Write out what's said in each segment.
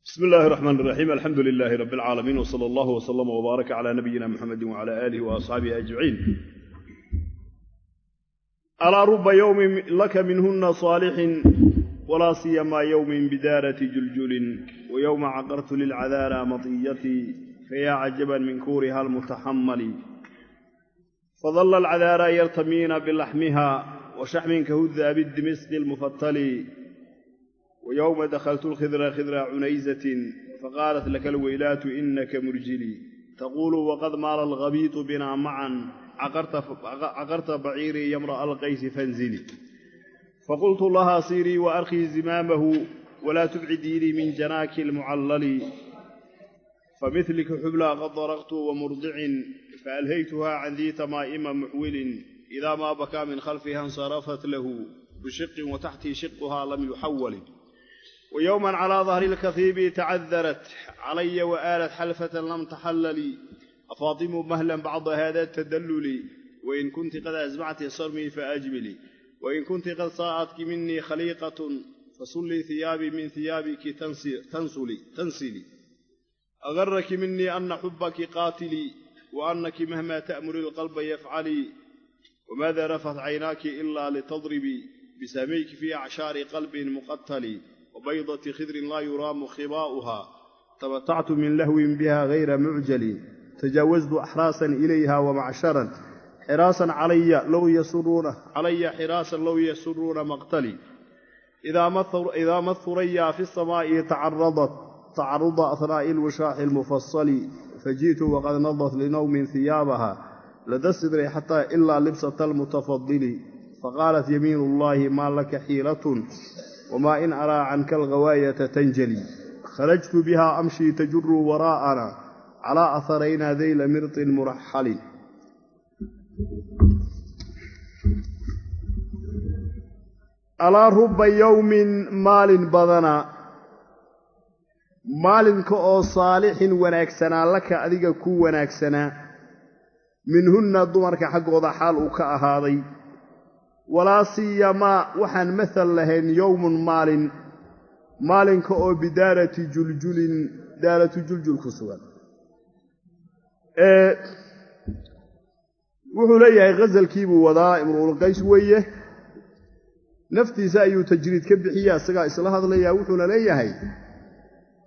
بسم الله الرحمن الرحيم، الحمد لله رب العالمين، وصلى الله وسلم وبارك على نبينا محمد وعلى آله وأصحابه أجمعين. ألا رب يوم لك منهن صالح، ولا سيما يوم بدارة جلجل، ويوم عقرت للعذارى مطيتي، فيا عجبا من كورها المتحمل. فظل العذارى يرتمين بلحمها وشحم كهذاب الدمسق المفتل. ويوم دخلت الخذر خذر عنيزة، فقالت لك الويلات إنك مرجلي. تقول وقد مال الغبيط بنا معا، عقرت بعيري يا امرأ القيس فانزلي. فقلت لها صيري وأرخي زمامه، ولا تبعديني من جناك المعلل. فمثلك حبلى قد ضرقت ومرضع، فألهيتها عن ذي تمائم محول. إذا ما بكى من خلفها انصرفت له بشق، وتحتي شقها لم يحول. ويوما على ظهر الكثيب تعذرت علي، وآلت حلفة لم تحللي. أفاطم مهلا بعض هذا التدلل، وإن كنت قد أزمعت صرمي فأجملي. وإن كنت قد ساءتك مني خليقة، فصلي ثيابي من ثيابك تنسلي. أغرك مني أن حبك قاتلي، وأنك مهما تأمر القلب يفعلي. وماذا رفت عيناك إلا لتضربي بساميك في أعشار قلب مقتل. وبيضة خدر لا يرام خباؤها، تمتعت من لهو بها غير معجل. تجاوزت أحراسا إليها ومعشرا، حراسا علي لو يسرون علي حراسا لو يسرون مقتلي. إذا ما الثريا في السماء تعرضت تعرض أثناء الوشاح المفصل، فجئت وقد نضت لنوم ثيابها لدى الصدر حتى إلا لبسة المتفضل. فقالت يمين الله ما لك حيلة، وما إن أرى عنك الغواية تنجلي. خرجت بها أمشي تجر وراءنا، على أثرينا ذيل مرط مرحل. ألا رب يوم مال بدنا، maalinka oo saalixin wanaagsanaa, laka adiga ku wanaagsanaa, minhunna dumarka xaggooda xaal uu ka ahaaday. Walaa siyamaa waxaan maal lahayn yowmun maalin, maalinka oo bidaarati juljulin, daaratu juljul ku sugan. Wuxuu leeyahay ghasalkiibuu wadaa imruulqays weeye, naftiisa ayuu tajriid ka bixiya, isagaa isla hadlayaa. Wuxuuna leeyahay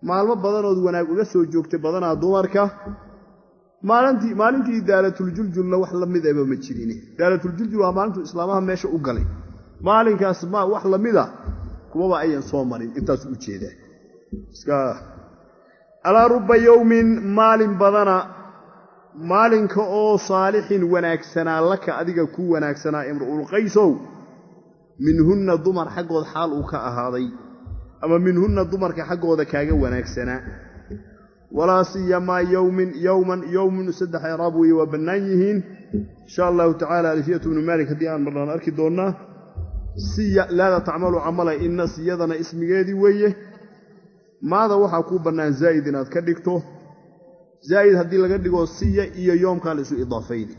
maalmo badanood wanaag uga soo joogtay badanaa dumarka, maalintii daaratuljuljulna wax la mid aba ma jirin. Daaratuljuljul waa maalintuu islaamaha meesha u galay, maalinkaas ma wax lamida kumaba ayan soo marin. Intaasu u jeedaa. Alaa ruba yowmin maalin badana, maalinka oo saalixin wanaagsanaa, laka adiga ku wanaagsanaa imru'ulqaysow, minhunna dumar xaggood xaal uu ka ahaaday, ama minhunna dumarka xaggooda kaaga wanaagsanaa. Walaa siyamaa yowmin yowman yowmun saddex icraab weeye, waa bannaan yihiin. Insha allahu tacaala alfiyatu bnu maalik haddii aan marnaan arki doonnaa. Siya laada tacmalu camala inna, siyadana ismigeedii weeye. Maada waxaa kuu bannaan zaa'id inaad ka dhigto. Zaa'id haddii laga dhigo siya iyo yoomkaa la isu idaafayni.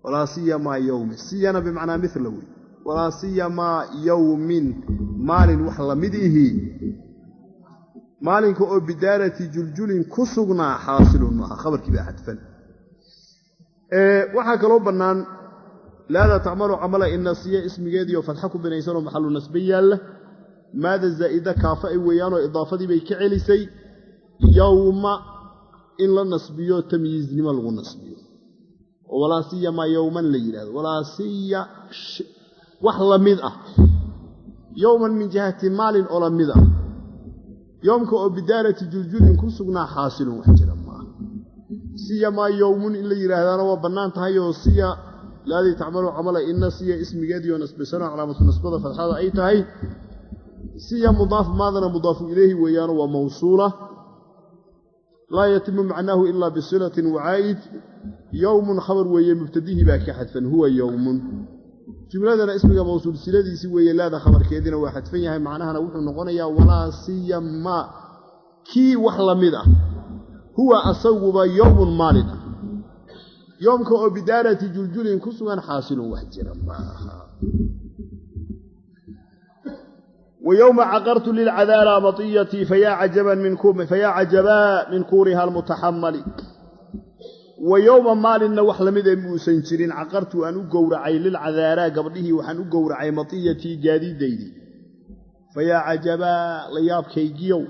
Walaa siyamaa yowmin, siyana bimacnaa mila wey. Walaa siyamaa yowmin maalin wax lamid ihi, maalinka oo bidaarati juljulin ku sugnaa xaasilun maaha, khabarkii baa xadfan. Waxaa kaloo bannaan laada tacmalu camala ina siya ismigeediioo fatxa ku binaysanoo maxalu nasbe yaalla. Maada zaa'ida kaafa ay weeyaanoo idaafadii bay ka celisay. Yowma in la nasbiyo tamyiiznimo lagu nasbiyo, oo walaa siyamaa yowman la yidhahdo, walaa siya wax la mid ah, yowman min jihati maalin oo la mid ah, yoomka oo bidaarati juljulin ku sugnaa xaasilun wax jira maaha. Siyamaa yowmun in la yidhaahdaana waa bannaan tahay, oo siya laadii tacmalu camala inna siya ismigeediioo nasbisanoo calaamatu nasbada fatxada ay tahay. Siya mudaaf maadana mudaafu ilayhi weeyaano waa mawsuula, laa yatimu macnaahu ilaa bisilatin wacaa'id. Yowmun khabar weeye, mubtadihii baa ka xadfan, huwa yowmun. Jumladana ismiga mawsuul siladiisii weeye, laada khabarkeediina waa xadfan yahay. Macnahana wuxuu noqonayaa walaa siyamaa kii wax la mid ah, huwa asaguba yowmun maalin ah, yoomka oo bidaarati juljulin ku sugan xaasilun wax jira maaha. Wayowma caqartu lilcadaara matiyatii fayaa cajabaa min kuuriha almutaxamali. Wa yowma maalinna wax lamid ee muusan jirin caqartu aan u gowracay lilcadaaraa gabdhihii waxaan u gowracay matiyatii gaadiidaydii. Fayaa cajabaa la yaabkaygiyow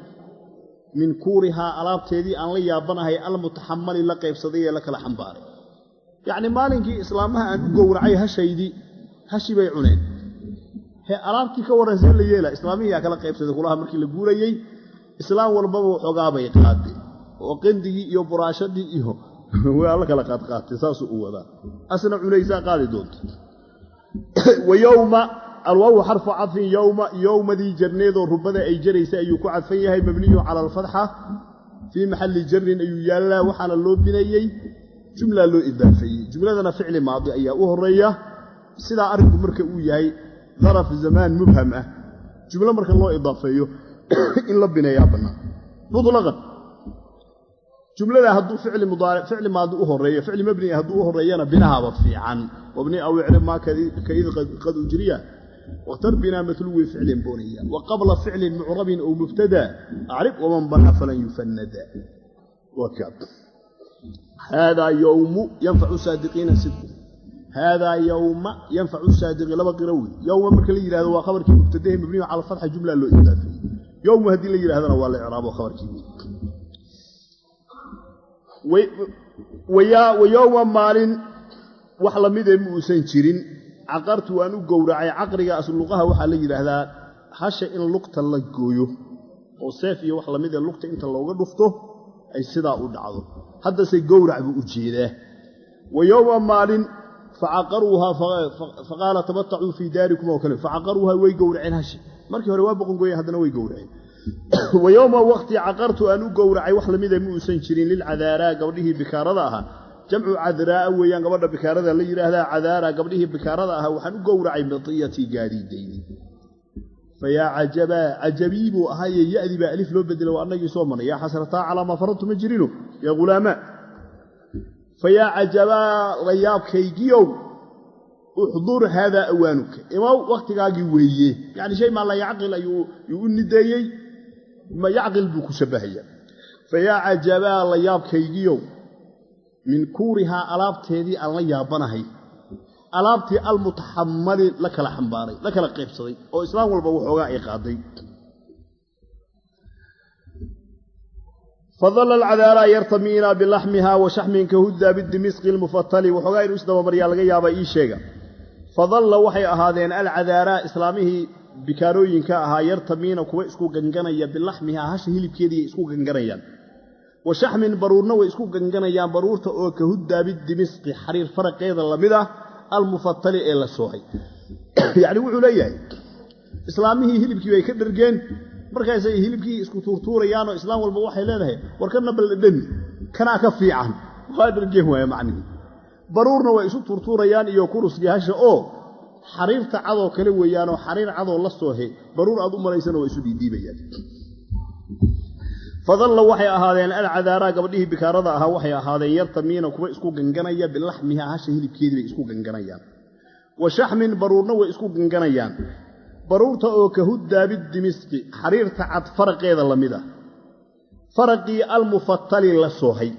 min kuurihaa alaabteedii aan la yaabanahay almutaxamali la qaybsaday ee la kala xambaaray. Yacnii maalinkii islaamaha aan u gowracay hashaydii hashi bay cuneen. He alaabtii ka warraysee la yeela islaamihii aa kala qaybsaday kulaha markii la guurayey islaam walbaba waxoogaabay qaadeen oo qindigii iyo buraashadii iyo waa la kala qaadqaatay saasuu u wadaa asna cunaysaa qaadi doonta. Wa yowma alwaawu xarfu cadfin yowma yowmadii jarneedoo rubada ay jaraysa ayuu ku cadfan yahay mabniyun cala alfatxa fii maxalli jarin ayuu yaallaa waxaana loo binayey jumla loo idaafeeyey jumladana ficli maadi ayaa u horeeya. Sidaa arrinku marka uu yahay daraf zamaan mubham ah jumlo marka loo idaafeeyo in la bineeyaa bannaan mutlaqan. Jumlada hadduu ficli mudaaric ficli maadi u horeeyo ficli mabni hadduu u horeeyana binahaaba fiican wabni aw icrib maa kaid qad ujriya wakhtar binaa matluwi ficlin buniya wa qabla ficlin mucrabin ow mubtada acrib waman bana falan yufanada. Haadaa yowmu yanfacu saadiqiina sidqu. Haadaa yowma yanfacu saadiqiin laba qiro wey. Yowma marka la yidhahdo waa khabarkii mubtadahi mabniyu cala alfatxa jumla loo idaafeeyey. Yowmu haddii la yidhahdana waa la icraabo khabarkii. Wa yowma maalin wax lamidee ma uusan jirin caqartu aan u gowracay caqriga asluqaha waxaa la yidhaahdaa hasha in lugta la gooyo oo seef iyo wax lamidee lugta inta looga dhufto ay sidaa u dhacdo. Haddase gowrac buu u jeedaa. Wa yowma maalin facaqaruuhaa faqaala tamatacuu fii daarikum oo kale facaqaruuhaa way gowraceen hashi markii hore waa boqongooye haddana way gowraceen. Wa yowma waqti caqartu aan u gowracay wax lamida ma uusan jirin lilcadaaraa gabdhihii bikaarada ahaa jamcu cadraa'a weeyaan gabadha bikaarada la yidhaahdaa cadaara gabdhihii bikaarada ahaa waxaan u gowracay matiyatii gaadiidaydi. Fayaa cajabaa cajabii buu ahaaye ya'dii baa alif loo bedela waa annagii soo marnay yaa xasrataa calaa maa faradtu ma jirino yaa ghulaamaa. Fayaa cajabaa la yaabkaygiyow uxdur haadaa awaanuka imaw wakhtigaagii weeye yacni shay maa la yacqil ayuu u nideeyey ma yacqil buu ku shabbahaya. Fayaa cajabaa la yaabkaygiyow min kuurihaa alaabteedii aan la yaabanahay alaabtii almutaxamali la kala xambaaray la kala qaybsaday oo islaam walba waxoogaa ay qaaday. Fadalla alcadaaraa yartamiina bilaxmihaa wa shaxmin kahuddaa bidimisqi almufatali waxoogaa inuu isdabamaryaa laga yaabaa ii sheega. Fadalla waxay ahaadeen alcadaaraa islaamihii bikaarooyinka ahaa yartamiina kuwa isku ganganaya bilaxmihaa hasha hilibkeediiay isku ganganayaan wa shaxmin baruurna way isku ganganayaan baruurta oo kahuddaa bidimisqi xariir faraqeeda lamid ah almufatali ee la soohay. Yacni wuxuu leeyahay islaamihii hilibkii bay ka dhergeen markaasay hilibkii isku tuurtuurayaanoo islaam walba waxay leedahay war kana baldhami kanaa ka fiican waa dhergeen waaya macnihii. Baruurna way isu tuurtuurayaan iyo kuruskii hasha oo xariirta cadoo kale weeyaanoo xariir cadoo la soohe baruur aad u malaysana waa isu dhiidhiibayaan. Fadalla waxay ahaadeen alcadaaraa gabdhihii bikaarada ahaa waxay ahaadeen yartamiina kuwa isku ganganaya bilaxmihaa hasha hilibkeedii bay isku ganganayaan wa shaxmin baruurna way isku ganganayaan baruurta oo kahuddaa bidimisqi xariirta cad faraqeeda la mid ah faraqii almufatali la soohay.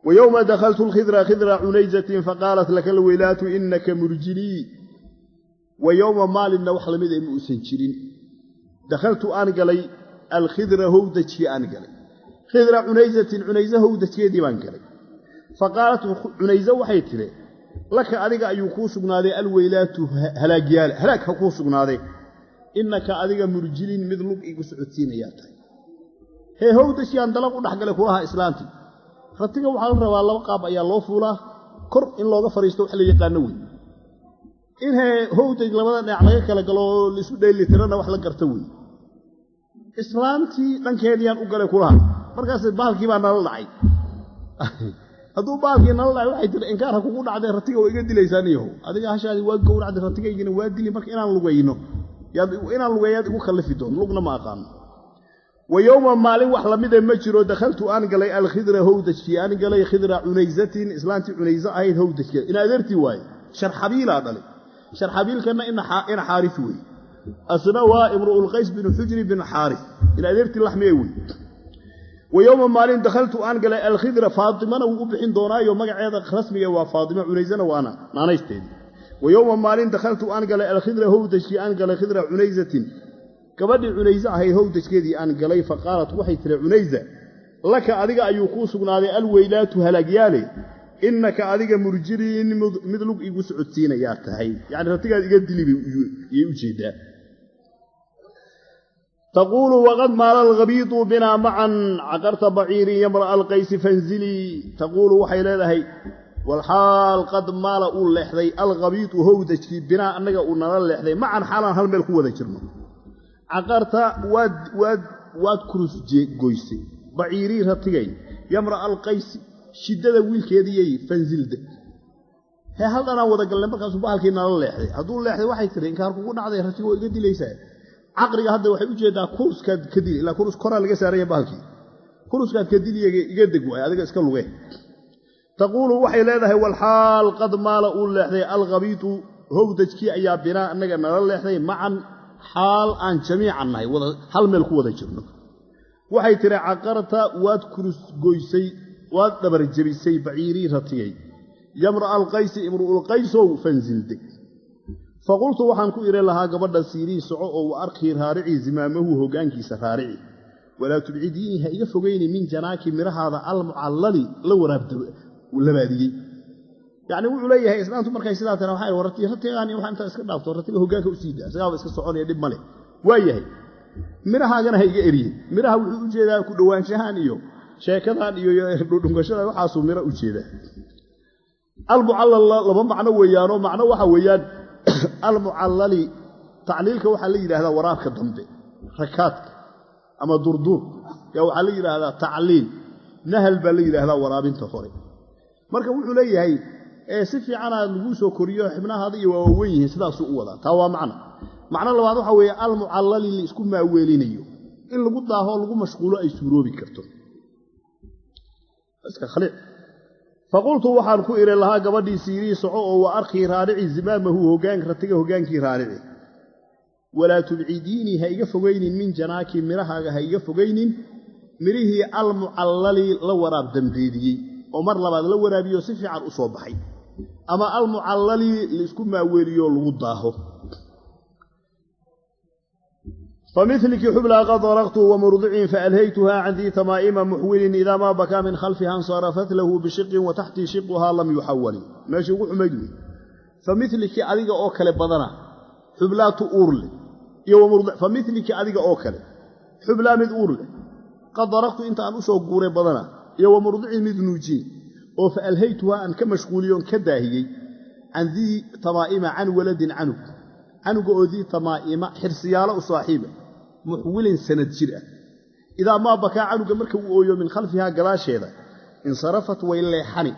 Wa yowma dakhaltu alkhidra khidra cunayzatin faqaalat laka alweylaatu inaka murjilii. Wa yowma maalinna wax lamid ee ma uusan jirin dakhaltu aan galay alkhidra howdajkii aan galay khidra cunayzatin cunayze howdajkeedii baan galay. Faqaalat cunayze waxay tidhi laka adiga ayuu kuu sugnaaday alweylaatu halaagyaal halaag ha kuu sugnaaday innaka adiga murjilin mid lug igu socodsiinayaa tahay. Hee howdajkiaan dalaq u dhexgalay kulaha islaantii ratiga waxaa la rabaa laba qaab ayaa loo fuulaa kor in looga fadhiisto wax la yaqaano wey in hee howdaj labada dhinac laga kala galo oo laisu dheelitirana wax la garta wey. Islaantii dhankeediiyaan u galay kulaha markaas bahalkii baa nala dhacay. Hadduu bahalkii nala dhacay waxay tiri inkaar ha kugu dhacday ratiga waa iga dilaysaa niyahow adiga hashaadii waa gowracday ratigaygina waa dili marka inaan lugayno inaan lugeeyaad igu kallifi doon lugna ma aqaano. Wa yowma maalin wax lamida ma jiro dakhaltu aan galay alkhidra howdajkii aan galay khidra cunayzatin islaantii cunayze ahayd howdajkeed in adeertii waaye sharxabiilaa dhalay. Sharxabiilkanna ina Xaaris wey, asna waa Imru'ulqays binu Xujri bin Xaaris, in adeertii laxmiye wey. Wa yowma maalin dakhaltu aan galay alkhidra, Faatimana wuu u bixin doonaayo magaceeda rasmiga waa Faatima, Cunaysana waana naanaysteedii. Wa yowma maalin dakhaltu aan galay alkhidra howdajkii aan galay, khidra Cunaysatin, gabadhii Cunayse ahayd howdajkeedii aan galay. Fa qaalat waxay tiri Cunaysa, laka adiga ayuu kuu sugnaaday alweylaatu halaagyaale, innaka adiga murjiriin mid lug igu socodsiinayaa tahay, yacni ratigaad iga dili bayay u jeeddaa. Taquulu waqad maala alkhabiidu binaa macan caqarta baciirii yamra'a alqaysi fanzilii. Taquulu waxay leedahay walxaal qad maala uu leexday alkhabiidu howdajkii binaa annaga uu nala leexday macan xaalaan hal meel ku wada jirno. Caqarta waad kurus goysay baciirii ratigay yamra'a alqaysi shiddada wiilkeediyay fanzilda. Hee hal dhanaan wada galnay markaasuu bahalkii nala leexday. Hadduu leexday waxay tiri inkaar kugu dhacday ratiga waa iga dilaysaa. Caqriga hadda waxay u jeedaa kuruskaad ka dili, ilaa kurus koraa laga saaraya bahalkii, kuruskaad ka diliya iga deg waay adiga iska luge. Taquulu waxay leedahay walxaal qad maala uu leexday alkhabiitu howdajkii ayaa binaa annaga nala leexday macan xaal aan jamiican nahay hal meel ku wada jirno. Waxay tiri caqarta waad kurus goysay, waad dhabarjebisay baciirii ratigay yamra'a alqaysi imru'ulqaysow fanzildeg. Faqultu waxaan ku idhi lahaa gabadha siirii soco oo wa arkii raaricii zimaamahu hoggaankiisa raarici, walaa tubcidiinii ha iga fogayni min janaaki midhahaada almucallali la waraablabaadiyey. Yacni wuxuu leeyahay islaantu markay sidaa tira waxay warati ratigaani waxaa intaa iska dhaafto ratiga hoggaanka u sii daa isagaaba iska soconaya dhib ma leh. Waa yahay midhahaagana ha iga eriye. Midhaha wuxuu u jeedaa ku dhowaanshahaan iyo sheekadan iyo dhundhungashada, waxaasuu midho u jeedaa. Almucallal laba macno weeyaanoo, macno waxa weeyaan almucallali tacliilka waxaa la yidhahdaa waraabka dambe, rakaadka ama durduur yaa waxaa la yidhaahdaa tacliil, nahal baa la yidhaahdaa waraabinta hore. Marka wuxuu leeyahay si fiicanaad laguu soo koriyo xibnahaada iyo waa waaweyn yihiin, sidaasuu u wadaa. Taa waa macno. Macno labaad waxaa weeye almucallali la isku maaweelinayo in lagu daaho lagu mashquulo ay suuroobi karto. Faqultu waxaan ku idhi lahaa gabadhii siirii soco oo wa arkii raarici zimaamahu hogaanka ratiga hogaankii raarici, walaa tubcidiinii ha iga fogaynin min janaaki midhahaaga ha iga fogaynin midhihii almucallali la waraab dambeediyey oo mar labaad la waraabiyo si fiican u soo baxay, ama almucallali laisku maaweeliyo lagu daaho. Familki xublaa qad daraqtu wamurdicin faalhaytuha can dii tamaa'ima muxwilin idaa maa bakaa min khalfiha insarafat lahu bishiqin wa taxtii shiquhaa lam yuxawali. Meeshii ugu xumayd wey. Familki adiga oo kale badana xublaatu uur leh iyo familki adiga oo kale xublaa mid uur leh qad daraqtu inta aan usoo guuray badana iyo wamurdicin mid nuujiye oo faalhaytuhaa aan ka mashquuliyoon ka daahiyey can dii tamaa'ima can waladin canug, canuga oo dii tamaa'ima xirsiyaalo u saaxiiba muxwilin sanad jir ah. Idaa maa bakaa canuga marka uu ooyo min khalfihaa gadaasheeda insarafat way leexani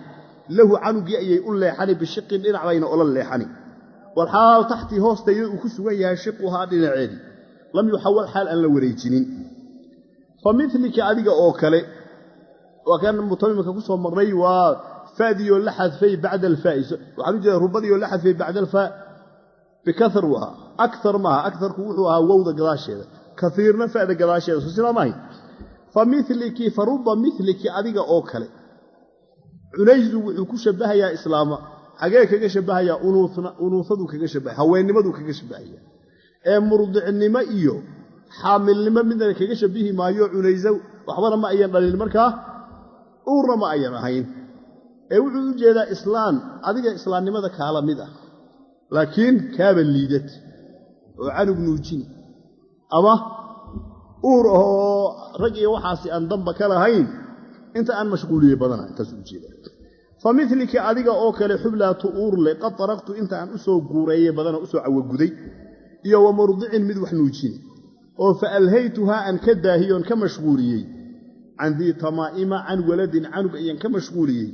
lahu canugii ayay u leexani bishiqin dhinac bayna ola leexani, walxaal taxtii hoostayda uu ku sugan yahay shiquhaa dhinaceedii lam yuxawal xaal aan la wareejinin. Fa milika adiga oo kale waa kan mutamimka ku soo marnay, waa fadioo la xadfay bacda alfaa'i, waxaan u jeeda rubadiioo la xadfay bacda alfaa bikar uu ahaa, akar maaha, akarku wuxuu ahaa wowda gadaasheeda, kaiirna fada gadaasheeda, soo sidaa maahay. Fa miliki fa ruba miliki adiga oo kale Cunaysu wuxuu ku shabahayaa islaama, xagee kaga shabahayaa? Unuusaduu kaga shabahaya, haweennimaduu kaga shabahaya, ee murdicnimo iyo xaamilnimo midna kaga shabihi maayo. Cunayso waxbana ma ayan dhalin, markaa uurna ma ayan ahayn, ee wuxuu u jeedaa islaan adiga islaamnimada kaala mid ah laakiin kaaba liidad oo canug nuujini ama uur ahoo rag iyo waxaasi aan damba ka lahayn inta aan mashquuliyey badana, intaasuu ujeeda. Fa miliki adiga oo kale xublaatu uurle qad daraqtu inta aan u soo guureeyey badana usoo cawaguday iyo wa murdicin mid wax nuujini oo fa alhaytuhaa aan ka daahiyoon ka mashquuliyey can dii tamaa'ima can waladin canug ayaan ka mashquuliyey,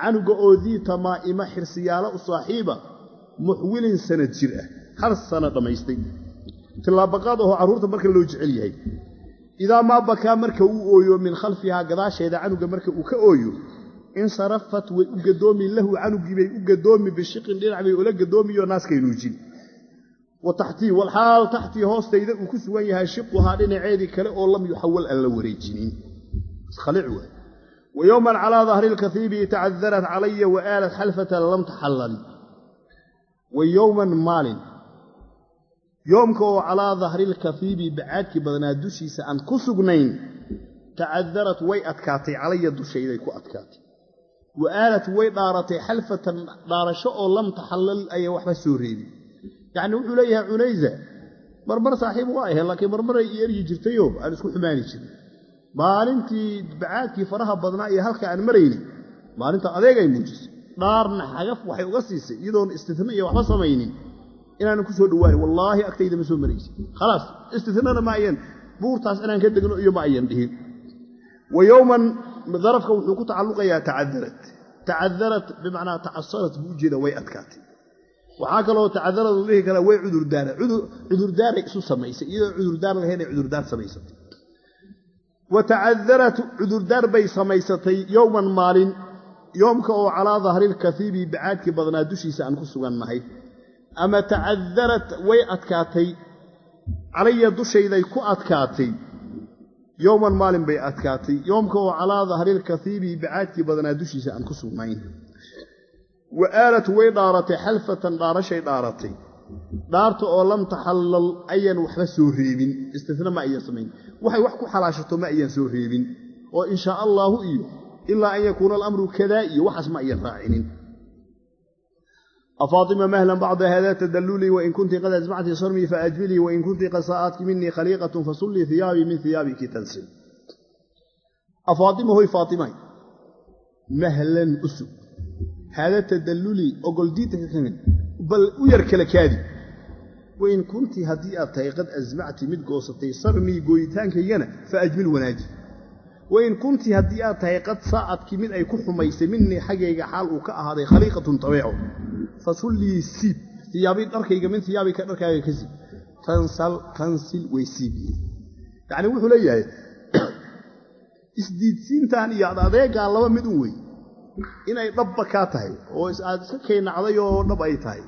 canuga oo dii tamaa'ima xirsiyaalo u saaxiiba muxwilin sanad jir ah, hal sano dhammaystay, tillaabaqaad ahoo carruurta marka loo jecel yahay. Idaa maa bakaa marka uu ooyo min khalfihaa gadaasheeda canuga marka uu ka ooyo Insarafat way u gadoomi lahu canugii bay u gadoomi bishiqin dhinac bay ula gadoomiyo naaskay nuujin. Wa taxtii walxaal taxtii hoostayda uu ku sugan yahay shiquhaa dhinaceedii kale oo lam yuxawal aan la wareejinin. Khalic waay. Wa yowman calaa dahri lkaiibi tacadarat calaya wa aalat xalfatan lam taxallali. Wa yowman maalin yoomka oo calaa dahri lkaiibi bacaadkii badnaa dushiisa aan ku sugnayn tacadarat way adkaatay calaya dushayday ku adkaatay. Wa aalat way dhaaratay xalfatan dhaarasho oo lam taxallal ayan waxba soo reebin. Yacni wuxuu leeyahay Cunaysa marmar saaxiib waa ahayn laakiin marmaray i eryi jirtayoo aan isku xumaani jirin. Maalintii bacaadkii faraha badnaa iyo halka aan maraynay maalinta adeegay muujisay dhaarna xagaf waxay uga siisay iyadoon istitna iyo waxba samaynin inaanan ku soo dhawaanin. Wallaahi agtayda ma soo maraysa khalaas istitnana ma ayan buurtaas inaan ka degno iyo ma ayan dhihin. Wa yowman darafka wuxuu ku tacalluqayaa tacadarat. Tacadarat bimacnaa tacasarat buu ujeeda way adkaatay. Waxaa kaloo tacadarad la dhihi karaa way cudurdaara cudurdaaray isu samaysay iyadoo cudurdaar lahayn ay cudurdaar samaysatay. Wa tacadarat cudurdaar bay samaysatay yowman maalin yoomka oo calaa dahri lkaiibi bacaadkii badnaa dushiisa aan ku sugannahay. Ama tacadarat way adkaatay calaya dushayday ku adkaatay yowman maalin bay adkaatay yoomka oo calaa dahri lkaiibi bacaadkii badnaa dushiisa aan ku sugnayn. Wa aalat way dhaaratay xalfatan dhaarashay dhaaratay dhaarta oo lam taxallal ayan waxba soo reebin istitna ma ayan samayn waxay wax ku xalaashato ma ayan soo reebin oo in shaa allaahu iyo ilaa an yakuuna alamru kadaa iyo waxaas ma ayan raacinin. Afaatima mahlan bacda hada tadalluli wain kunti qad asmacti sarmii faajmilii wain kunti qad saa'atki minii khaliiqatun fasullii hiyaabii min hiyaabiki tansil. Afaatima hoy faatimay mahlan usug haada tadalluli ogoldiidka kamin bal u yar kala kaadi. Wain kunti haddii aad tahay qad asmacti mid goosatay sarmii gooyitaankaygana fa ajmil wanaaji. Wain kunti haddii aad tahay qad saa'adki mid ay ku xumaysay minii xaggayga xaal uu ka ahaaday khaliiqatun tabeeco fasullii siib hiyaabii dharkayga min hiyaabika dharkaaga ka siib tansal tansil way siibiye. Yacni wuxuu leeyahay isdiidsiintan iyo adeegaan laba mid un wey inay dhabba kaa tahay oo aad iska kaynacday oo dhab ay tahay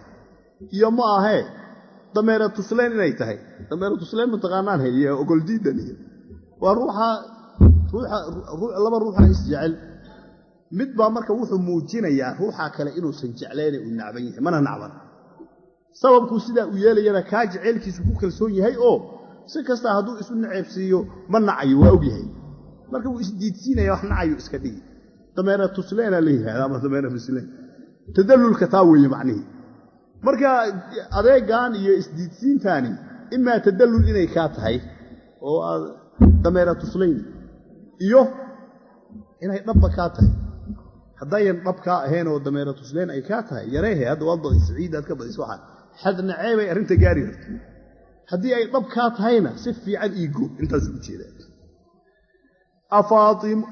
iyo ma ahee dameera tusleen inay tahay. Dameera tusleen mataqaanaan iyo ogoldiidan iyo waa ruuxa laba ruuxa isjecel mid baa marka wuxuu muujinayaa ruuxa kale inuusan jeclayne uu nacban yahay mana nacban. Sababkuu sidaa u yeelayana kaa jeceylkiisu ku kalsoon yahay oo si kasta hadduu isu naceebsiiyo ma nacayo waa og yahay. Marka wuu isdiidsiinaya wax nacayo iska dhigi. Dameera tusleena la yidhahda ama dameera musleen tadallulka taa weeye macnihii. Marka adeegan iyo isdiidsiintaani imaa tadallul inay kaa tahay oo aad dameera tuslayn iyo inay dhabba kaa tahay. Haddayan dhab kaa ahayn oo dameera tusleen ay kaa tahay yareehe hadda waad badisay ciidaad ka badis waxaa xad naceebay arrinta gaari karto. Haddii ay dhab kaa tahayna si fiican iigo intaasuu u jeedaa.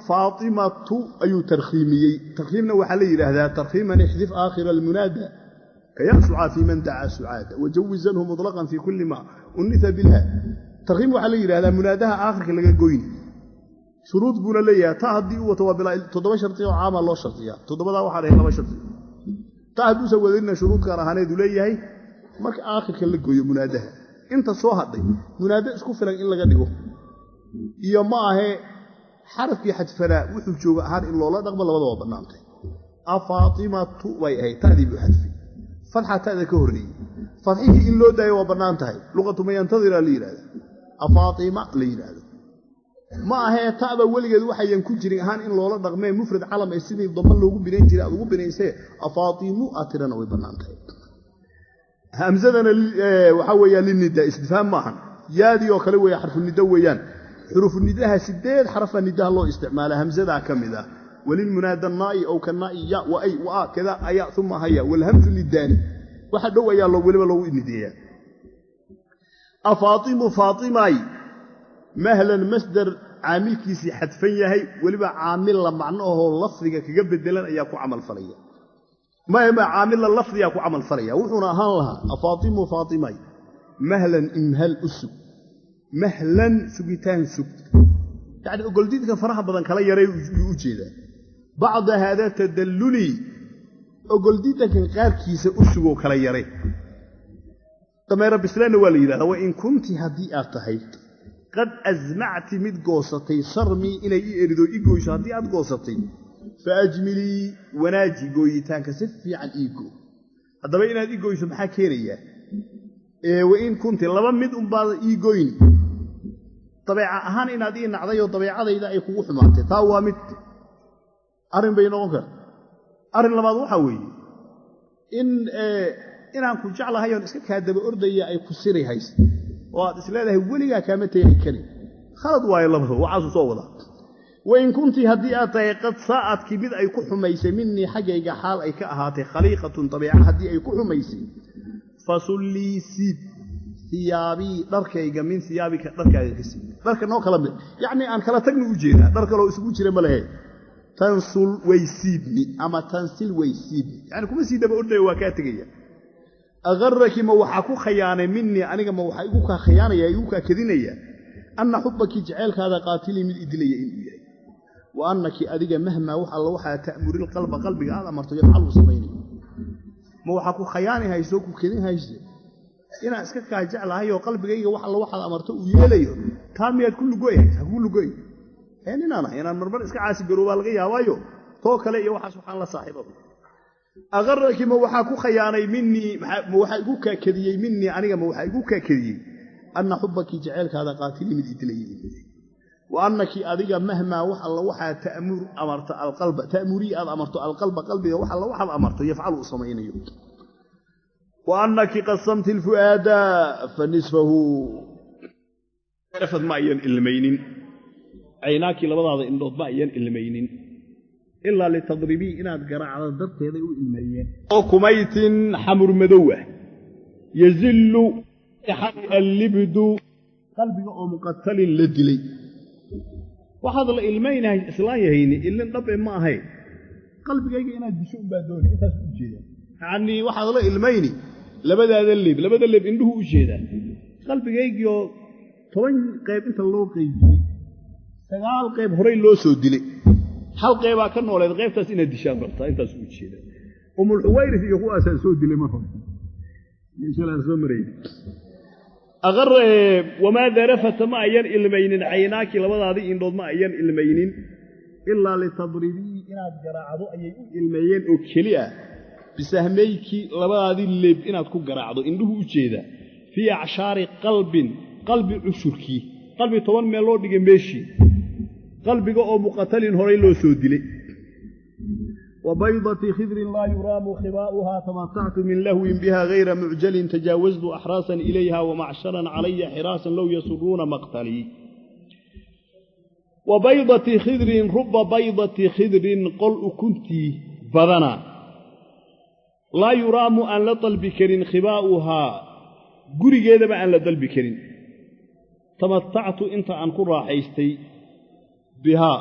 Faatimatu ayuu tarkhiimiyey. Tarkhiimna waxaa la yidhaahdaa tarkhiiman ixdif aakhira almunaada kayaa sucaa fii man dacaa sucaada wajawizanhu muطlaqan fii kulli ma unitha bilha. Tarkhiim waxaa la yidhahdaa munaadaha aakhirka laga goyni. Shuruud buuna leeyahay taa haddii u wato waa bilaa 7 sharti oo caama loo shartiyaa. 7 waxaa dhahay 2 sharti. Taa hadduusan wadinna shuruud gaar ahaaneed uu leeyahay marka aakhirka la gooyo munaadaha. Inta soo hadhay munaado isku filan in laga dhigo iyo ma ahee xarafkii xadfanaa wuxuu jooga ahaan in loola dhaqmo labada waa bannaantay. Afaatimatu bay ahayd ta'dii buu xadfay. Fatxa ta'da ka horreeyey. Fatxihii in loo daayo waa bannaan tahay. Luqatu mayantadira la yidhahda. Afaatima la yidhaahdo. Ma ahee ta'ba weligeed waxayan ku jirin ahaan in loola dhaqmee mufrad calam ee sidii dama loogu binayn jiray aad ugu binaysee afaatimu aad tirana way bannaan tahay. Hamzadana waxaa weeyaan linida istifhaam maahan. Yaadii oo kale weeye xarfu nida weeyaan. Xurufu nidaha 8 xarfa nidaha loo isticmaala hamzadaa ka mid ah. Walilmunaada naa'i aw kanaa'i ya wa ay wa a kada aya uma haya walhamzu lidaani. Waxa dhow ayaa weliba loogu nideeyaa. Afaatimu faatimay mahlan masdar caamilkiisii xadfan yahay weliba caamil la macno ahoo lafdiga kaga bedelan ayaa ku camal falaya. Ma caamil lafdiga ku camal falaya wuxuuna ahaan lahaa afaatimu faatimay mahlan imhal usug mahlan sugitaan sug. Yacni ogoldiidka faraha badan kala yaray yuu u jeedaa. Bacda haada tadalluli, ogoldiidankan qaarkiisa u sugoo kala yaray. Dameero bisleenna waa la yidhahdaa. Wa in kunti, haddii aad tahay, qad asmacti, mid goosatay, sarmii, inay i erido, i goyso haddii aad goosatay, fa ajmilii, wanaaji gooyitaanka, si fiican ii go. Haddaba inaad i goyso maxaa keenayaa? Wain kunti, laba mid unbaad ii goyni: dabeeca ahaan inaad ii nacdayoo dabeecadayda ay kugu xumaatay, taa waa mid, arrin bay noqon karta. Arrin labaad waxaa weeye in inaan ku jeclahay oon iska kaa daba ordaya ay ku siri haysa oo aad isleedahay weligaa kaama tegay kani. Khalad waayo labadu, waxaasuu soo wadaa. Wain kunti, haddii aad tahay, qad saa'adkii, mid ay ku xumaysay, minii, xaggayga xaal ay ka ahaatay, khaliiqatun, dabeeca haddii ay ku xumaysay, fasullii, siib, hiyaabii, dharkayga, min hiyaabika, dharkaaga ka siib. Dharka noo kala mid, yacnii aan kala tagna u jeedaa, dhar kaloo isugu jira ma lehe. Tansul, way siibmi, ama tansil, way siibmi, yani kuma sii daba ordaya, waa kaa tegaya. Agaraki, ma waxaa ku khayaanay, minii, aniga ma waxaa igu kaa khayaanaya, igu kaa kedinaya, anna xubbaki, jaceylkaada, qaatilii, mid idilaya inuu yahay, wa annaki, adiga, mahmaa, wax alla waxaa, ta'murilqalba, qalbiga aad amarto, yafcalu, samaynayo? Ma waxaa ku khayaani hayso, ku kedin hayse, inaan iska kaa jeclahay oo qalbigayga wax alla waxaad amarto uu yeelayo? Taa miyaad ku lugoy haysa? Hakuu lugoy inaan ahay inaan marmar iska caasi garoobaa laga yaabaayo, too kale iyo waxaas waxaan la saaxiibaba. Aqaraki, ma waxaa ku khayaanay, minii, ma waxaa igu kaakediyey, minii, aniga ma waxaa igu kaakediyey, anna xubbaki, jaceylkaada, qaatilii, mid idilayay inuu yahay, wa annaki, adiga, mahmaa, wax alla waxaa, ta'mur, amarto, alqalba, ta'murii, aad amarto, alqalba, qalbiga, wax alla waxaad amarto, yafcalu, u samaynayo, wa annaki qasamti alfu'aada fa nisfahu afad. Ma ayan ilmaynin caynaakii, labadaada indhood ma ayan ilmaynin, ilaa litadribii, inaad garaacdo darteeday u ilmeeyeen. Oo kumaytin, xamur madow ah, yazillu allibdu, qalbiga oo muqatalin, la dilay. Waxaad la ilmaynahay islaan yahayni, ilin dhabe ma ahayn, qalbigayga inaad disho unbaa dooni, intaas u jeedaa. Yacnii waxaad la ilmayni labadaada leeb, labada leeb indhuhu u jeedaa, qalbigaygiioo 10 qayb inta loo qaybiyey, 9 qayb horay loo soo dilay, hal qaybaa ka nooleed, qaybtaas inaad dishaan rabtaa, intaas u jeedaa. Umulxuwayris iyo kuwaasaan soo dilay mar hore soo maray. Wamaa darafata, ma ayan ilmaynin, caynaaki, labadaadii indhood ma ayan ilmaynin, ilaa litadribii, inaad garaacdo ayay u ilmeeyeen oo keli ah, bisahmayki, labadaadii leeb inaad ku garaacdo, indhuhu u jeedaa, fii acshaari qalbin, qalbi cushurkii, qalbi 10 meel loo dhigay meeshii, qalbiga oo muqatalin, horay loo soo dilay. Wa baydati khidrin laa yuraamu khibaa'uhaa, tamatactu min lahwin biha hayra mucjalin, tajaawaztu axraasan ilayha wamacsharan calaya xiraasan low yasuruuna maqtalii. Wa baydati khidrin, ruba baydati khidrin, qol ukuntii badana, laa yuraamu, aan la dalbi karin, khibaa'uhaa, gurigeedaba aan la dalbi karin, tamatactu, inta aan ku raaxaystay, bihaa,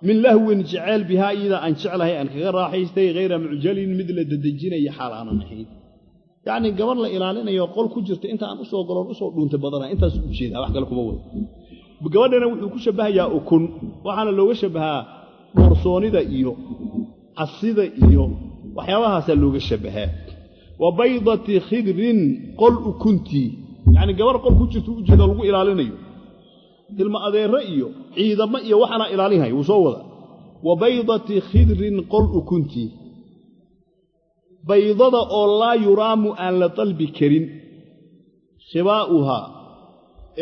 min lahwin, jeceyl, bihaa, iyada aan jeclahay aan kaga raaxaystay, hayra mucjalin, mid la dedejinaya xaal aanan ahayn. Yacnii gabar la ilaalinayo qol ku jirta inta aan usoo galoon usoo dhuuntay badana, intaas u jeedaa, wax kale kuma wado. Gabadhana wuxuu ku shabbahayaa ukun, waxaana looga shabbahaa dhoorsoonida iyo casida iyo waxyaabahaasaa looga shabbahaa. Wa baydati khidrin, qol ukuntii, yacnii gabar qol ku jirta ujeeda lagu ilaalinayo, ilma adeerre iyo ciidamo iyo waxaana ilaalinhaya, wuu soo wada. Wa baydati khidrin, qol ukuntii, baydada oo laa yuraamu, aan la dalbi karin, khibaa'uhaa,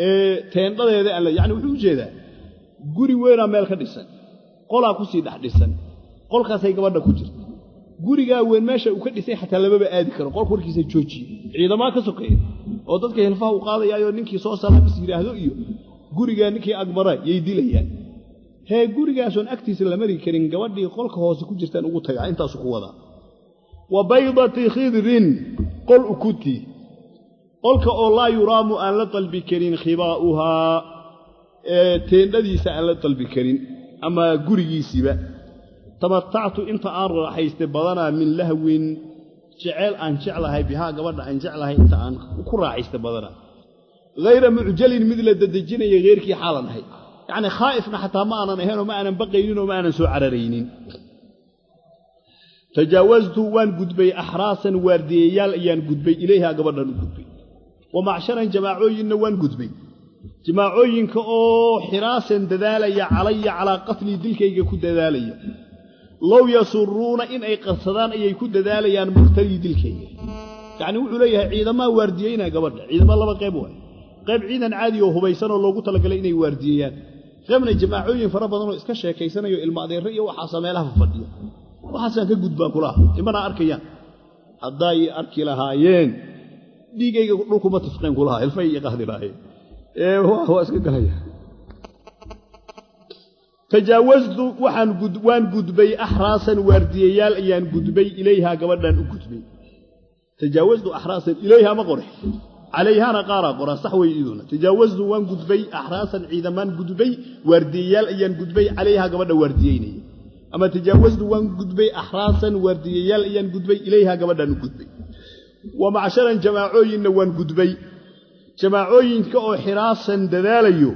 ee teendhadeeda aan la, yacni wuxuu u jeedaa guri weynaa meel ka dhisan, qolaa kusii dhex dhisan, qolkaasay gabadha ku jirta. Gurigaa weyn meesha uu ka dhisay xataa lamaba aadi karo, qolka warkiisa joojiye, ciidamaa ka sokeeya oo dadka hilfaha u qaadayaayoo ninkii soo salaabis yidhaahdo iyo gurigaa ninkii agmara yay dilayaan. Hee, gurigaasoon agtiisa la mari karin gabadhii qolka hoose ku jirtaan ugu tagaa, intaasu ku wadaa. Wa baydati khidrin, qol ukuntii, qolka oo laa yuraamu, aan la dalbi karin, khibaa'uhaa, ee teendhadiisa aan la dalbi karin ama gurigiisiiba, tamatactu, inta aan raaxaystay badanaa, min lahwin, jeceyl aan jeclahay, bihaa, gabadha aan jeclahay inta aan ku raaxaystay badanaa, hayra mucjalin, mid la dedejinaya heyrkii xaalan ahay, yacnii khaa'ifna xataa ma aanan ahaynoo ma aanan baqaynin oo ma aanan soo cararaynin. Tajaawaztu waan gudbay axraasan waardiyayaal ayaan gudbay ilayhaa gabadhan u gudbay. Wa macsharan jamaacooyinna waan gudbay, jamaacooyinka oo xiraasan dadaalaya calaya calaa qatlii dilkayga ku dadaalaya. Low yasuruuna in ay qarsadaan ayay ku dadaalayaan maqtalii dilkayga. Yacni wuxuu leeyahay ciidamaa waardiyeynaa gabadha. Ciidama laba qayb waay, qayb ciidan caadi oo hubaysan oo loogu talagalay inay waardiyeeyaan, qaybna jamaacooyin fara badan oo iska sheekaysanayo ilma adeerre iyo waxaasa meelaha fadhiya. Waxaasaan ka gudbaan kulaha, imana arkayaan. Hadday arki lahaayeen dhiigayga dhulkuma tifqeen kulaha, hilfay i qahdi lahaayeen. Waa iska galaya. Tajaawaztu waan gudbay axraasan waardiyayaal ayaan gudbay ilayhaa gabadhan u gudbay. Tajaawaztu axraasan ilayhaa ma qore, calayhaana qaaraa qoraa, sax wey iyaduna. Tajaawaztu waan gudbay axraasan ciidamaan gudbay, waardiyayaal ayaan gudbay calayhaa gabadha waardiyeynaya. Ama tajaawaztu waan gudbay axraasan waardiyayaal ayaan gudbay ilayhaa gabadhan u gudbay. Wa macsharan jamaacooyinna waan gudbay, jamaacooyinka oo xiraasan dadaalayo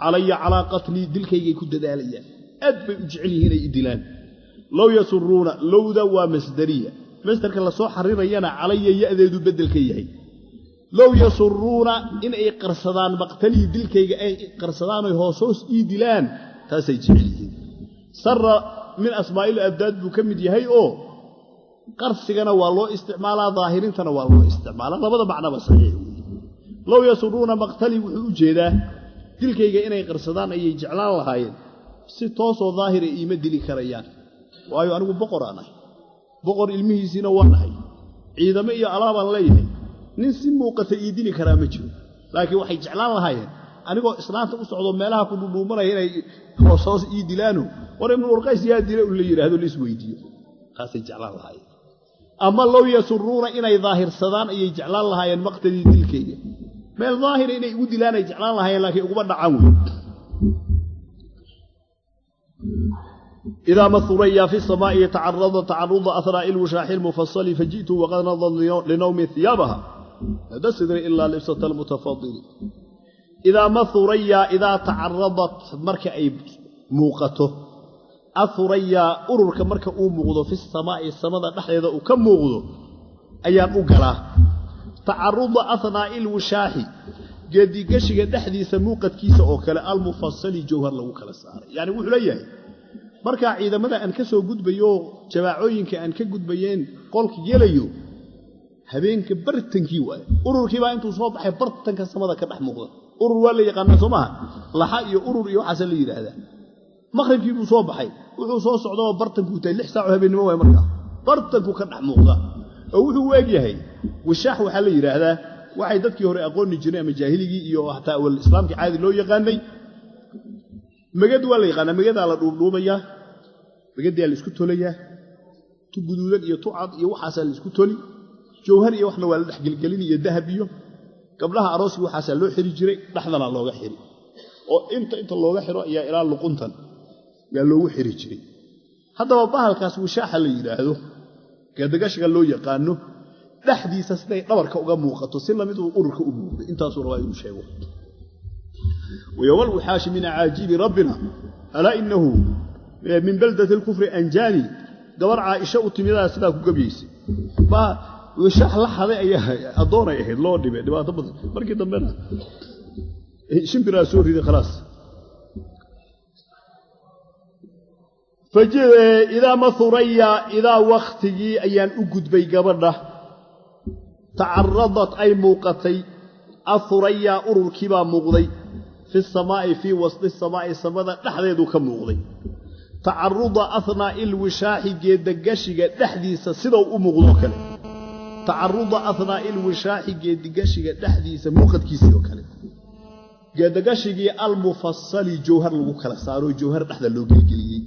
calaya calaa qatlii dilkaygay ku dadaalayaan, aad bay u jecel yihiin inay i dilaan. Low yasuruuna, lowda waa masdariya, masdarka lasoo xarirayana calaya ya'deedu beddelka yahay. Low yasuruuna in ay qarsadaan maqtalii dilkayga ay qarsadaanoy hoos hoos ii dilaan, taasay jecel yihiin. Sara min asmaa'il abdaad buu ka mid yahay oo qarsigana waa loo isticmaalaa, daahirintana waa loo isticmaalaa, labada macnaba saxiix weeye. Low yasuruuna maqtalii wuxuu u jeedaa dilkayga inay qarsadaan ayay jeclaan lahaayeen, si toosoo daahira iima dili karayaan, waayo anigu boqor aan ahay, boqor ilmihiisiina waan ahay, ciidamo iyo alaabaan leeyahay, nin si muuqata ii dili karaa ma jiro. Laakiin waxay jeclaan lahaayeen anigoo islaanta u socdo meelaha ku dhudhuumanaya inay hoos hoos ii dilaano, war ibnu urqays yaa dila un la yidhaahdo la isweydiiyo, taasay jeclaan lahaayeen. Ama low yasuruuna inay daahirsadaan ayay jeclaan lahaayeen maqtalii dilkayga, meel daahira inay igu dilaan ay jeclaan lahaayeen, laakiin uguma dhacaan wey. Idaa ma huraya fi samaa'i tacarada tacaruda ahraa'i lwishaaxi lmufasali faji'tu waqad nadad linawmi hiyaabaha lada sidri ilaa libsata almutafadili. Idaa ma huraya idaa tacaradat marka ay muuqato, ahuraya ururka marka uu muuqdo fi samaa'i samada dhexdeeda uu ka muuqdo ayaan u galaa. Tacaruda ahnaa'i lwishaaxi geedigashiga dhexdiisa muuqadkiisa oo kale almufasali jawhar lagu kala saaray. Yacni wuxuu leeyahay markaa ciidamada aan ka soo gudbayo, jamaacooyinka aan ka gudbayeen qolka gelayo, habeenka bartankii waaye, ururkiibaa intuu soo baxay bartanka samada ka dhex muuqda. Urur waa la yaqaanaa soo maaha, laxa iyo urur iyo waxaasa la yidhaahdaa. Maqhribkii buu soo baxay, wuxuu soo socdaoo bartankuu tahay 6 saaco habeennimo waay, markaa bartankuu ka dhex muuqda. Oo wuxuu u eg yahay wishaax waxaa la yidhaahdaa waxay dadkii hore aqooni jireen ama jaahiligii iyo hataa awal islaamkii caadi loo yaqaanay. Magad waa la yaqaanaa, magadaa la dhuubdhuubayaa, magadaa la isku tolayaa, tu guduudan iyo tu cad iyo waxaasaa la isku toli, jawhar iyo waxna waa la dhexgelgelin iyo dahab iyo gabdhaha arooskii waxaasaa loo xiri jiray, dhexdana looga xiri oo inta looga xiro ayaa ilaa luquntan yaa loogu xiri jiray. Haddaba bahalkaas wishaaxa la yidhaahdo, geedagashiga loo yaqaano, dhexdiisa siday dhabarka uga muuqato si lamid uu ururka u muuqday, intaasuu rabaa inuu sheego. Wayowma alwixaashi min acaajiibi rabbina alaa inahu min baldati alkufri anjaani. Gabar caaisha u timidaa sidaa ku gebyaysay, wishaax la xaday ayaa addoonay ahayd, loo dhibay dhibaato badan. Markii dambena shimbiraa soo riday khalaas. Idaa ma huraya idaa wakhtigii ayaan u gudbay gabadha, tacaradat ay muuqatay ahuraya ururkiibaa muuqday fi samaa'i fii wasdi samaa'i samada dhexdeedu ka muuqday. Tacaruda ahnaa'i lwishaaxi geedagashiga dhexdiisa sidau u muuqdoo kale, tacaruda ahnaa'i lwishaaxi geedigashiga dhexdiisa muuqadkiisii oo kale, geedagashigii almufasali jawhar lagu kala saaro, jawhar dhexda loo gelgeliyey.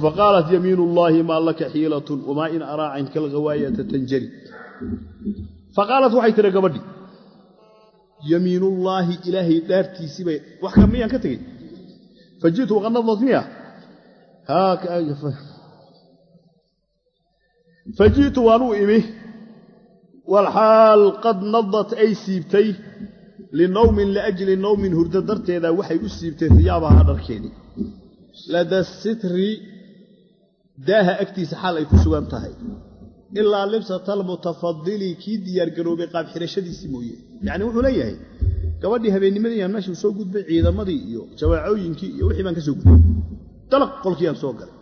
Faqaalat yamiin ullaahi maa laka xiilatun wamaa in araa canka alghawaayata tanjari. Faqaalat waxay tihi gabadhi, yamiinullaahi ilaahay dhaartiisii bay wax ka miyaan ka tegey? Faji'tu waqad nadat miya faji'tu waan u imi, walxaal qad nadat ay siibtay linawmin liajli nawmin hurdo darteeda waxay u siibtay hiyaabaha dharkeedii. Lada sitri Daaha agtiisa xaal ay ku sugan tahay, ilaa libsata almutafadili kii diyaargaroobay qaab xirashadiisii mooye. Yacni wuxuu leeyahay gabadhii habeennimadii aan meesha soo gudbay, ciidamadii iyo jawaacooyinkii iyo wixii baan ka soo gudbay, dalaq qolkii aan soo galay.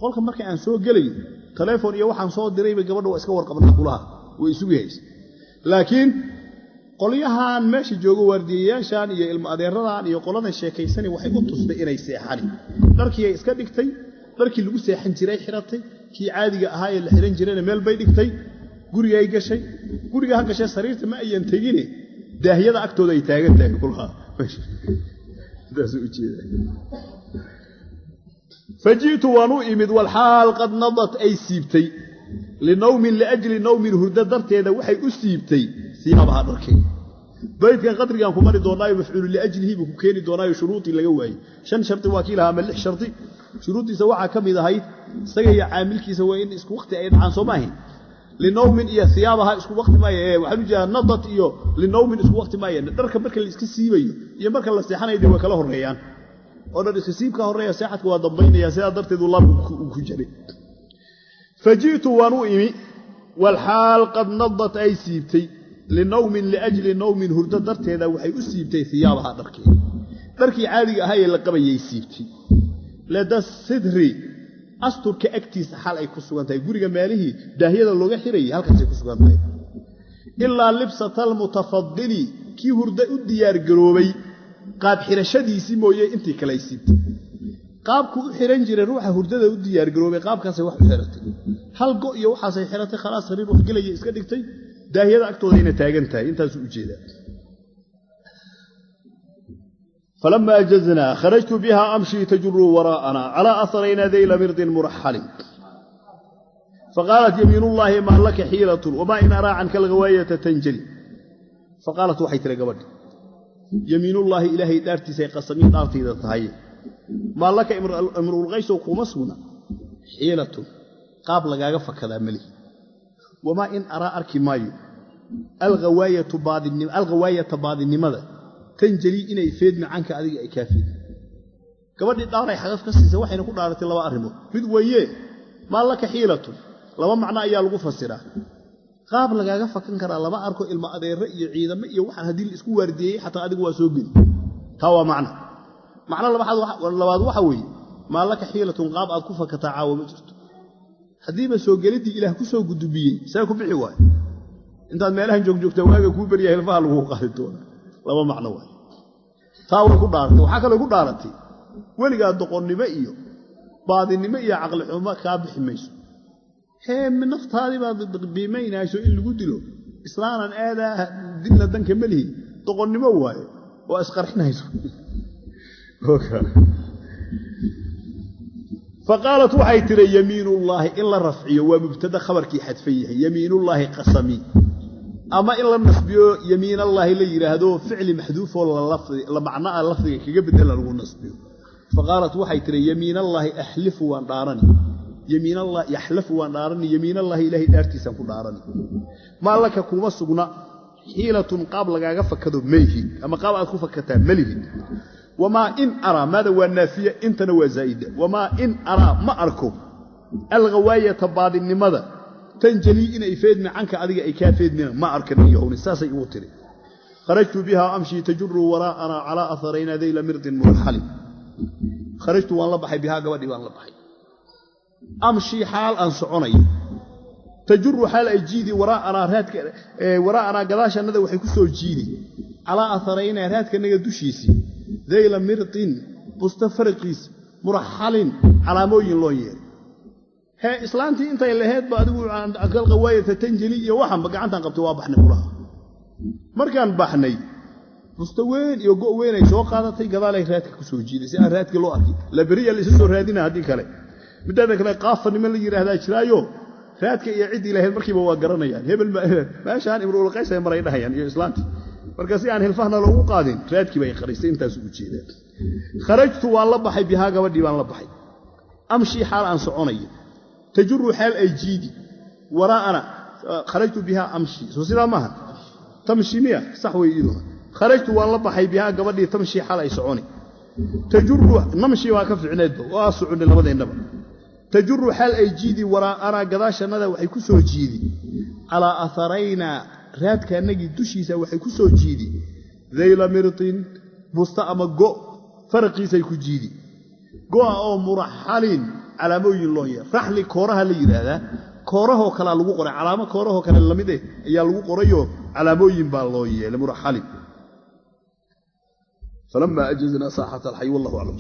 Qolka marka aan soo gelayo taleefon iyo waxaan soo dirayba gabadha waa iska warqabnaa kulaha, way isugu haysa. Laakiin qolyahan meesha joogo waardiyayaashan iyo ilmo adeeradan iyo qoladan sheekaysani waxay u tustay inay seexani. Dharkii ay iska dhigtay, dharkii lagu seexan jiray xiratay, kii caadiga ahaa ee la xiran jirayna meel bay dhigtay, gurigay gashay. Guriga ha gashay sariirta ma ayan tegine, daahyada agtooda ay taagan tahay kulaha. Faji'tu waan u imid walxaal qad nadat ay siibtay linawmin liajli nawmin hurdo darteeda waxay u siibtay siyaabaha dharkeeda. Baydkan qadrigaan ku mari doonaayo mafcuulu liajlihi buu ku keeni doonaayo shuruudii laga waayey. 5 shardi waa kii lahaa ama 6 shardi. Shuruuddiisa waxaa ka mid ahayd isaga iyo caamilkiisa waa in isku waqti ay dhacaan, soo maahayn? Linawmin iyo siyaabaha isku waqti maaye, waxaan u jeedaa nadat iyo linawmin isku waqti maaye. Dharka marka la iska siibayo iyo marka la seexanayo dee way kala horreeyaan, oo dhar iska siib ka horreeya seexadka waa dambaynaya, sidaa darteed uu laabku ku jaray. Faji'tu waan u imi walxaal qad nadat ay siibtay linawmin liajli nawmin hurdo darteeda waxay u siibtay siyaabaha dharkeeda, dharkii caadiga ahaa ee la qabayay siibtay. Lada sidri asturka agtiisa xaal ay ku sugan tahay, guriga meelihii daahyada looga xirayay halkaasay ku sugan tahay. Ilaa libsata almutafadili kii hurdo u diyaargaroobay qaab xirashadiisii mooye intii kale ay siibtay. Qaabku u xiran jiray ruuxa hurdada u diyaargaroobay qaabkaasay wax u xiratay, hal go iyo waxaasay xiratay, khalaas sariir wax gelaya iska dhigtay, daahyada agtoodayna taagan tahay. Intaasuu u jeedaa. Falama ajaznaa kharajtu biha amshii tajuru waraa'ana calaa aharayna dayla mirdin muraxalin. Faqaalat yamiinullaahi maa laka xiilatun wamaa in araa canka alghawaayata tanjali. Faqaalat waxay tiri gabadhi, yamiinullaahi ilaahay dhaartiisay qasamiin dhaartayda tahay, maa laka imruulqaysow kuma sugna xiilatun qaab lagaaga fakadaa malihi. Wamaa in araa arki maayo alghawaayata baadinimada tanjali inay feedmi canka adiga ay kaa feedmi. Gabadhii dhaaray xagaf ka siisay waxayna ku dhaaratay laba arrimood. Mid weeye maa laka xiilatun, laba macno ayaa lagu fasiraa. Qaab lagaaga fakan karaa lama arko, ilma adeere iyo ciidamo iyo waxaan haddii la isku waardiyeeyey xataa adigu waa soo geli. Taa waa macno. Macno labaad waxa weeye maa laka xiilatun qaab aad ku fakataa caawa ma jirto. Haddiiba soo geliddii ilaah ku soo gudubiyey see ku bixi waayo, intaad meelahan joogjoogtaa waaga kuu baryahay hilfaha laguu qaadi doonaa. Laba macno waay. Taa way ku dhaaratay. Waxaa kaloo ku dhaaratay weligaa doqonnimo iyo baadinimo iyo caqli xumo kaa bixi mayso. Hee naftaadii baad biimaynayso in lagu dilo, islaanan aadaa dilna danka ma lihi, doqonnimo waaye oo isqarxinayso. Faqaalat waxay tiri yamiinullaahi in la rafciyo waa mubtada khabarkii xadfan yahay, yamiinullaahi qasami, ama in la nasbiyo yamiinallaahi la yidhaahdo ficli maxduufoo la macnoa lafdiga kaga bedela lagu nasbiyo. Faqaalat waxay tiri yamiinallaahi axlifu waan dhaarani, yaxlafu waan dhaarani, yamiinallaahi ilaahay dhaartiisaan ku dhaarani. Maa laka kuma sugna xiilatun qaab lagaaga fakado mayhid ama qaab aad ku fakataa malihid. Wamaa in araa maada waa naafiya intana waa zaa'ida. Wamaa in araa ma arko alghawaayata baadinimada tanjalii inay feedmi canka adiga ay kaa feedmina ma arkan iyahowni, saasay igu tiri. Kharajtu bihaa amshii tajuru waraa'anaa calaa aharayna dayla mirdin muraxalin. Kharajtu waan la baxay bihaa gabadhii baan la baxay, amshii xaal aan soconayo, tajuru xaal ay jiidi waraa'anaa raadka waraa'anaa gadaashannada waxay ku soo jiidi calaa atharaynaa raadkanaga dushiisii dayla mirqin busta faraqiis muraxalin calaamooyin loo yeelay. Hee islaantii intay laheedba adigu kalqawaayata tanjeli iyo waxanba gacantaan qabtay waa baxnay kulaha. Markaan baxnay busta weyn iyo go' weyn ay soo qaadatay gadaalay raadka ku soo jiiday si aan raadkii loo arkin, la beriya la isu soo raadina haddii kale. Midaada kale qaafa niman la yidhaahdaa jiraayo raadka iyo ciddii lahayd markiiba waa garanayaan, hebel meeshaan imruulqays ay maray dhahayaan iyo islaantii. Marka si aan hilfahna loogu qaadin raadkii bay qarisay, intaasu u jeedaa. Kharajtu waan la baxay bihaa gabadhii baan la baxay, amshii xaal aan soconayo, tajuru xaal ay jiidi waraa'ana. Kharajtu bihaa amshi, soo sidaa maaha tamshi miya sax wey iyaduna. Kharajtu waan la baxay bihaa gabadhii tamshi xaal ay soconi, tajuru namshi waa ka ficneedba waa soconay labadeennaba. Tajuru xaal ay jiidi waraa'anaa gadaashannada waxay ku soo jiidi, calaa aaraynaa raadkaannagii dushiisa waxay ku soo jiidi, dayla mirtin busta ama go faraqiisay ku jiidi, go'a oo muraxalin calaamooyin loo yeer. Raxli kooraha la yidhaahdaa, koorahoo kalea lagu qoray, calaamo koorahoo kale lamid eh ayaa lagu qorayoo calaamooyin baa loo yeelay muraxalin. Falamaa ajaznaa saaxata alxay wallahu aclam.